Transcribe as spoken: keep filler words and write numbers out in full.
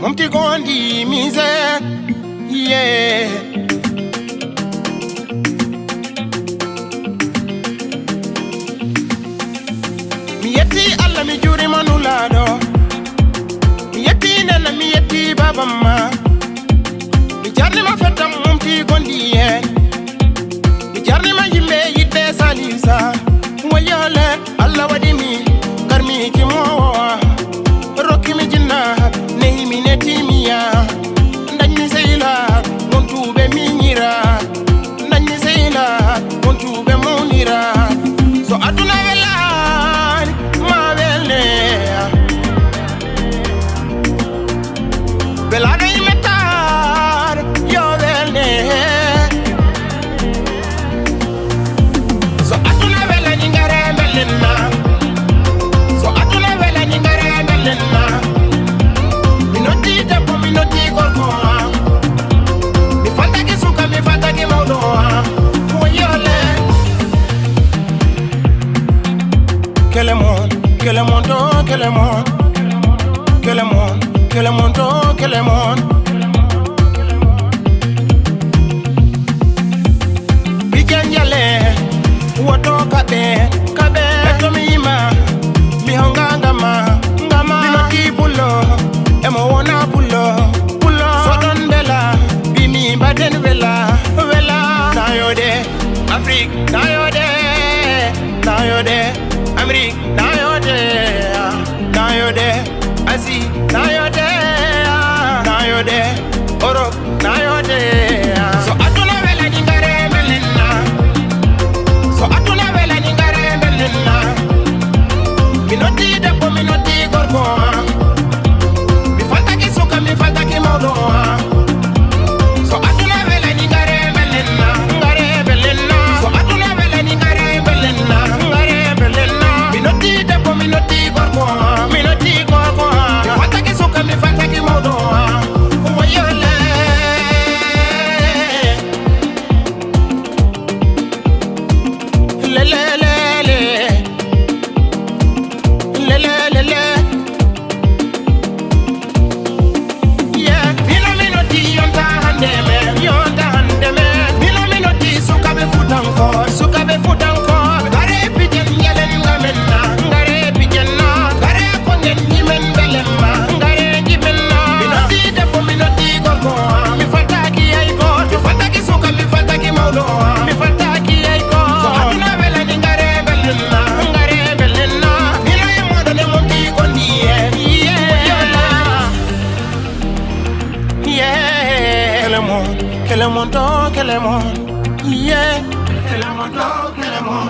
Momti gondi misère, yeah. Mi yetti Allah, mi juurima Nulaaɗo. Mi yetti Nana, mi yetti Baaba Ma. Mi jarnima fettam Momti gondi en. Mi jarnima yimɓe yiɗɓe Salisa. Wayole, Allah waɗi mi, ngarmi jimoowo, rokki mi jinna, nehi mi netimiya, dañmi sehila, wontuɓe miñira, dañmi sehila, wontuɓe mawnira. So aduna welani, ma wele. Welaɗo e mettaade, yo welne. So aduna welani, ngare mbellenna. So aduna welani, ngare mbellenna. Mi noddi debbo, mi noddi gorko, ah. Mi faltaki suka, mi faltaki mawɗo, ah. Woyole. Kelemon, kelemon to kelemon. Kelemon, kelemon to kelemon. Bijanjale, woto kaɓe, kaɓe. Etomi ima, mi honga ngama, ngama. Mi noti pullo, emo wona pullo, pullo. Soɗon bela, bimi mbaɗen wela, wela. Nayode, Afrique, nayode, nayode, Amérique, nayode, nayode. Asie, nayode, nayode, Europe, nayode. So aduna welani, ngare mbellenna. So aduna welani, ngare mbellenna. Mi noddi debbo, mi noddi gorko, ah. Mi faltaki suka, mi faltaki mawɗo, ah. So aduna welani, ngare mbellenna, ngare mbellenna. So aduna welani, ngare mbellenna, ngare mbellenna. Mi noddi debbo, mi noddi gorko, mi noddi gorko. Mi faltaki suka, mi faltaki mawɗo. Woyole. Le, le, le, le. Le, le, le, le. Yeah, mino, mino ti yonta hande me, yonta hande me. Mino, mino ti sukaɓe Fuutankooɓe, sukaɓe Fuutankooɓe. Ngare pijen yelen ngamen na, ngare pijen na. Ngare ko ngen jimen belemma, ngare jimen na. Mino ti debbo, mino ti gorko, mi faltaki ay gooto. Mi faltaki suka, mi faltaki mawɗo, mi faltaki ay gooto. So aduna welani, ngare belenna, ngare belenna. Mino e moɗo ne Momti gondi, yeah, yeah. Kelemon, kelemon to kelemon. Yeah. Kelemon to kelemon.